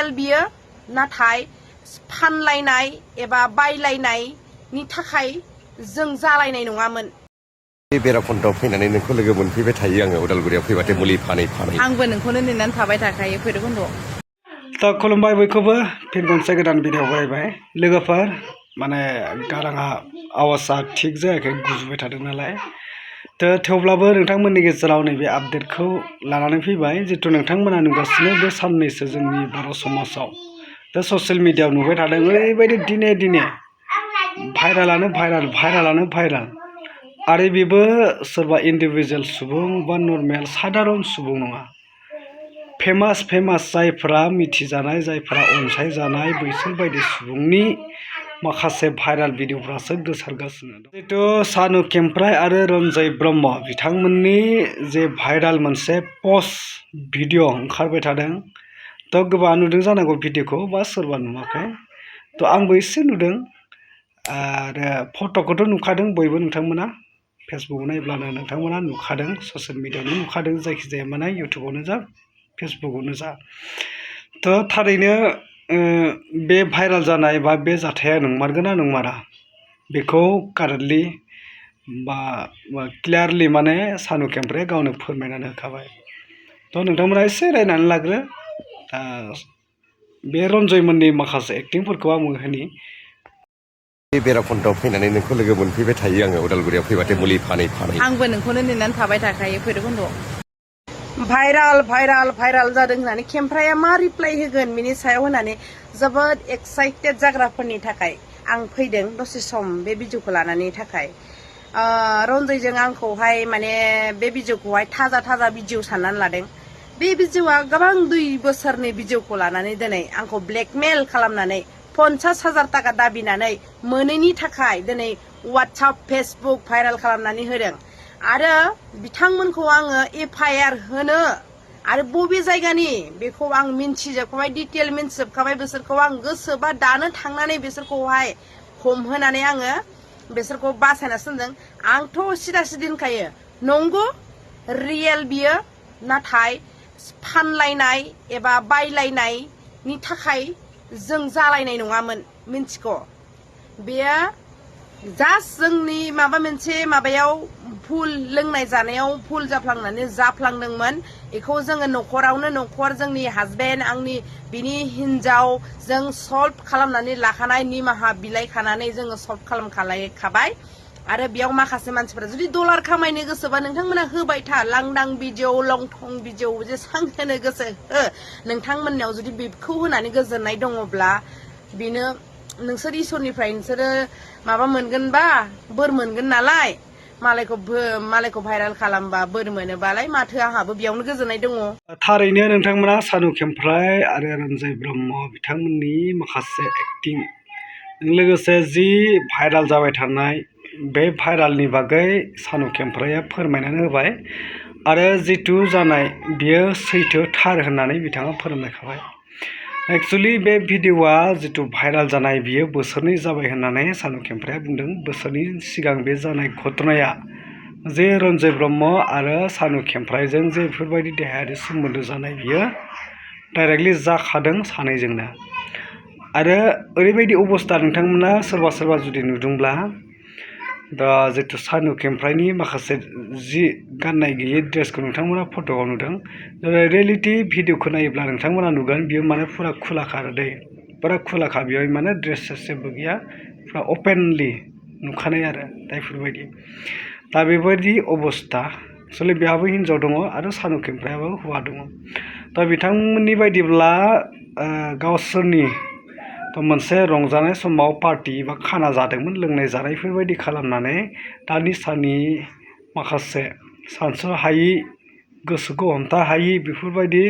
Real बियो नाथाय फानलायनाय एबा बायलायनायनि थाखाय जों जालायनाय नङामोन। बेराखन्दाव फैनानै नोंखौ लोगो मोनफैबाय थायो आङो उदालगुरियाव फैबाथाय मुलि फानै आंबो नोंखौनो नेनानै थाबाय थाखायो भैरबकुन्द'आव। दा खुलुमबाय बयखौबो फिन गंसे गोदान भिडिअ फरायबाय लोगोफोर माने गाराङा आवाजआ थिग जायाखै गुजुबाय थादों नालाय थेवब्लाबो नोंथांमोननि गेजेराव नैबे आपडेटखौ लानानै फैबाय जितु नोंथांमोना नुगासिनो बे साननैसो जोंनि बर' समाजाव दा ससियेल मिडियाआव नुबाय थादों ओरैबायदि दिने भाइरालानो भाइराल आरो बेबो सोरबा इन्डिभिजुवेल सुबुं बा नर्मेल साधारन सुबुं नङा फेमास जायफोरा मिथिजानाय जायफोरा अनसायजानाय बैसोर बायदि सुबुंनि माखासे भाइराल भिडिअफ्रासो गोसारगासिनो दं। जितु सानु खेमफ्राय आरो रन्जय ब्रह्म बिथांमोननि जे भाइराल मोनसे पस्ट भिडिअ ओंखारबाय थादों थ' गोबां नुदों जानांगौ भिडिअखौ बा सोरबा नुवाखै थ' आंबो एसे नुदों आरो फट'खौथ' नुखादों बयबो नोंथांमोना फेसबुकआव नायब्लानो नोंथांमोना नुखादों ससियेल मिडियाआवनो नुखादों जायखिजाया माने इउटुबावनो जा फेसबुकआवनो जा थ' थारैनो बे भाइराल जानाय बा बे जाथाया नंमारगोन ना नंमारा बेखौ कारेन्टलि बा क्लियारलि माने सानु खेमफ्राया गावनो फोरमायनानै होखाबाय थ' नोंथांमोना एसे रायनानै लाग्रो बे रन्जयमोननि माखासे एक्टिंफोरखौ आङो होनि बेराखन्दाव फैनानै नोंखौ लोगो मोनफैबाय थायो आङो उदालगुरियाव फैबाथाय मुलि फानै आंबो नोंखौनो नेनानै थाबाय थाखायो भैरबकुन्द'आव। भाइराल जादों होननानै खेमफ्राया मा रिप्लाइ होगोन बिनि सायाव होनानै जोबोद एक्साइटेड जाग्राफोरनि थाखाय आं फैदों दसे सम बे भिडिअखौ लानानै थाखाय रन्जयजों आंखौहाय माने बे भिडिअखौहाय थाजा भिडिअ साननानै लादों। बे भिडिअआ गोबां 2 बोसोरनि भिडिअखौ लानानै दिनै आंखौ ब्लेकमेल खालामनानै 50,000 थाखा दाबिनानै मोनैनि थाखाय दिनै वाट्सएप फेसबुक भाइराल खालामनानै होदों आरो बिथांमोनखौ आङो FIR होनो आरो बबे जायगानि बेखौ आं मिन्थिजोबखाबाय डिटेल मिन्थिजोबखाबाय बिसोरखौ आं गोसोबा दानो थांनानै बिसोरखौहाय हमहोनानै आङो बिसोरखौ बासायना दोनदों। आंथ' सिदा होनखायो नंगौ रियेल बियो नाथाय फानलायनाय एबा बायलायनायनि थाखाय जों जालायनाय नङामोन मिन्थिगौ बेयो जास्ट जोंनि माबा मोनसे माबायाव भुल लोंनाय जानायाव भुल जाफ्लांदोंमोन बेखौ जोङो न'खर जोंनि हाजबेन्ड आंनि बिनि हिनजाव जों सल्भ खालामनानै लाखानाय निमाहा बिलाइ खानानै जोङो सल्भ खालामखाबाय आरो बेयाव माखासे मानसिफोरा जुदि डलार खामायनो गोसोबा नोंथांमोना होबाय था लांदां भिडिअ लंथं भिडिअ जेसां होनो गोसो हो नोंथांमोननाव जुदि बेखौ होनानै गोजोननाय दङब्ला बेनो नोंसोर इसोरनिफ्राय नोंसोरो माबा मोनगोनबा बोर मोनगोन नालाय मालायखौ भाइराल खालामबा बोर मोनोबालाय माथो आंहाबो बेयावनो गोजोननाय दङ। थारैनो नोंथांमोना सानु खेमफ्राय आरो रन्जय ब्रह्म बिथांमोननि माखासे एक्टिं लोगोसे जि भाइराल जाबाय थानाय बे भाइरालनि बागै सानु खेमफ्राया फोरमायनानै होबाय आरो जितु जानाय बियो सैथो थार होननानै बिथाङा फोरमायखाबाय। एक्चुअली बे भिडिअआ जितु भाइराल जानाय बियो बोसोरनै जाबाय होननानै सानु खेमफ्राया बुंदों। बोसोरनि सिगां बे जानाय घटनाया जे रन्जय ब्रह्म आरो सानु खेमफ्रायजों जे बेफोरबायदि देहायारि सोमोन्दो जानाय बियो डाइरेक्टलि जाखादों सानैजोंनो आरो ओरैबायदि अबस्था नोंथांमोना सोरबा जुदि नुदोंब्ला दा जितु सानु खेमफ्रायनि माखासे जि गाननाय गैयै ड्रेसखौ नोंथांमोना फट'आव नुदों रियेलिटि भिडिअखौ नायोब्ला नोंथांमोना नुगोन बियो माने फुरा खुलाखा आरो फुरा खुलाखा बेयाव माने ड्रेस जेबो गैया फुरा अपेनलि नुखानाय आरो दा बेफोरबायदि दा बेबायदि अबस्था एक्चुअलि बेहाबो हिनजाव दङ आरो सानु खेमफ्रायाबो हौवा दङ। दा बिथांमोननि बायदिब्ला गावसोरनि मोनसे रंजानाय समाव पार्टि बा खाना जादोंमोन लोंनाय जानायफोरबायदि खालामनानै दा निसानि माखासे सानस' हायि गोसोखौ हमथा हायि बेफोरबायदि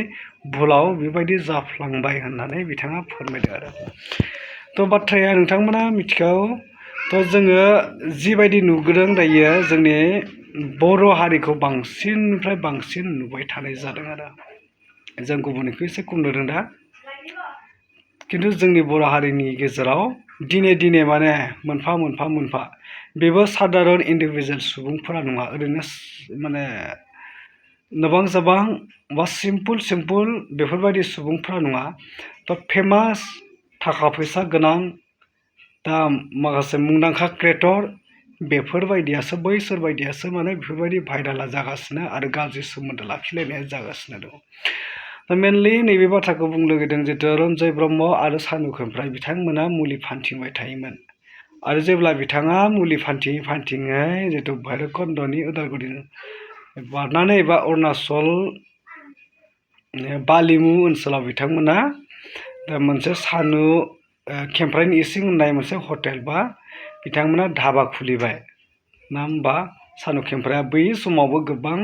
भुलाव बेबायदि जाफ्लांबाय होननानै बिथाङा फोरमायदों आरो थ' बाथ्राया नोंथांमोना मिथिखागौ थ' जोङो जिबायदि नुदों दायो जोंनि बर' हारिखौ बांसिननिफ्राय बांसिन नुबाय थानाय जादों आरो जों गुबुननिखौ एसे खम नुदों दा खिन्थु जोंनि बर' हारिनि गेजेराव दिने माने मोनफा बेबो साधारन इन्डिभिजुवेल सुबुंफोरा नङा ओरैनो माने नबां जाबां बा सिम्पोल बेफोरबायदि सुबुंफोरा नङा दा फेमास थाखा फैसा गोनां दा माखासे मुंदांखा क्रिएटर बेफोरबायदियासो बैसोरबायदियासो माने बेफोरबायदि भाइराला जागासिनो आरो गाज्रि सोमोन्दो लाखिलायनाया जागासिनो दङ। दा मेनलि नैबे बाथ्राखौ बुंनो लुगैदों जितु रन्जय ब्रह्म आरो सानु खेमफ्राय बिथांमोना मुलि फानथिंबाय थायोमोन आरो जेब्ला बिथाङा मुलि फानथिङै जितु भैरबकुन्दनि उदालगुरि बारनानै एबा अरुणाचल बालिमु ओनसोलाव बिथांमोना मोनसे सानु खेमफ्रायनि इसिं होननाय मोनसे हटेल बा बिथांमोना धाबा खुलिबाय ना होमबा सानु खेमफ्राया बै समावबो गोबां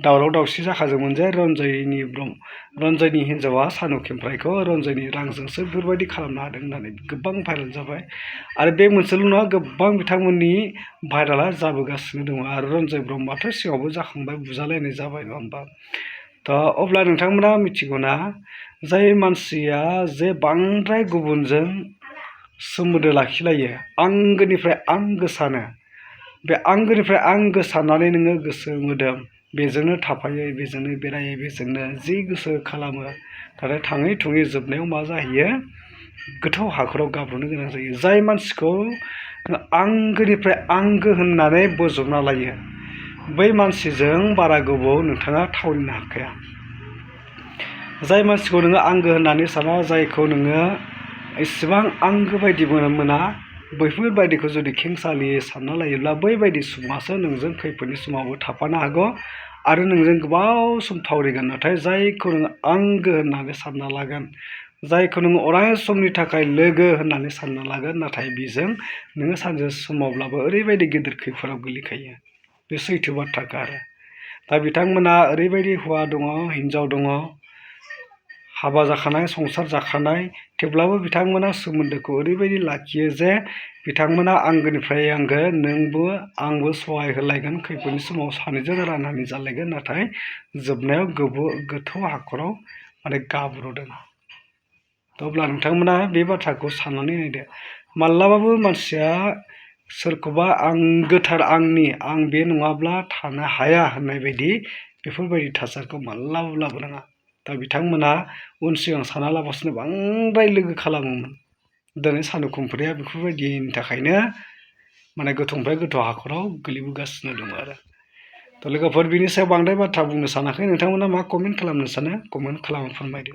दावराव दावसि जाखादोंमोन जे रन्जयनि हिन्जावा सानु खेमफ्रायखौ रन्जयनि रांजोंसो बेफोरबायदि खालामनो हादों होननानै गोबां भाइरेल जाबाय आरो बे मोनसेल' नङा गोबां बिथांमोननि भाइरेला जाबोगासिनो दङ आरो रन्जय ब्रह्मआथ' सिगाङावबो जाखांबाय बुजालायनाय जाबाय नङा होमबा। दा अब्ला नोंथांमोना मिथिगौना जाय मानसिया जे बांद्राय गुबुनजों सोमोन्दो लाखिलायो आंगोनिफ्राय आंगो सानो बे आंगोनिफ्राय आंगो साननानै नोङो गोसो मोदोम बेजोंनो थाफायो बेजोंनो बेरायो बेजोंनो जि गोसो खालामो नाथाय थाङै थुङै जोबनायाव मा जाहैयो गोथौ हाखराव गाब्र'नो गोनां जायो। जाय मानसिखौ आंगोनिफ्राय आंगो होननानै बोजबना लायो बै मानसिजों बारा गोबाव नोंथाङा थावरिनो हाखाया। जाय मानसिखौ नोङो आंगो होननानै साना जायखौ नोङो इसेबां आंगो बायदि मोना बैफोरबायदिखौ जुदि खेंसालियै सानना लायोब्ला बैबायदि सुबुङासो नोंजों खैफोदनि समावबो थाफानो हागौ आरो नोंजों गोबाव सम थावरिगोन। नाथाय जायखौ नोङो आंगो होननानै सानना लागोन जायखौ नोङो अराय समनि थाखाय लोगो होननानै सानना लागोन नाथाय बेजों नोङो सानसे समावब्लाबो ओरैबायदि गिदिर खैफोदाव गोलैखायो बे सैथो बाथ्राखा आरो। दा बिथांमोना ओरैबायदि हौवा दङ हिन्जाव दङ हाबा जाखानाय संसार जाखानाय थेवब्लाबो बिथांमोना सोमोन्दोखौ ओरैबायदि लाखियो जे बिथांमोना आंगोनिफ्राय आंगो नोंबो आंबो सहाय होलायगोन खैफोदनि समाव सानैजों राननानै जालायगोन नाथाय जोबनायाव गोथौ हाखराव माने गाब्र'दों। अब्ला नोंथांमोना बे बाथ्राखौ साननानै नायदो माब्लाबाबो मानसिया सोरखौबा आंगोथार आं बे नङाब्ला थानो हाया होननाय बायदि बेफोरबायदि थासारिखौ माब्लाबाबो लाबोनाङा। दा बिथांमोना उन सिगां सानालाबासिनो बांद्राय लोगो खालामोमोन। दिनै सानु खेमफ्राया बेफोरबायदिनि थाखायनो माने गोथौनिफ्राय गोथौ हाखराव गोलैबोगासिनो दङ आरो। दा लोगोफोर बिनि सायाव बांद्राय बाथ्रा बुंनो सानाखै नोंथांमोना मा कमेन्ट खालामनो सानो कमेन्ट खालामना फोरमायदो।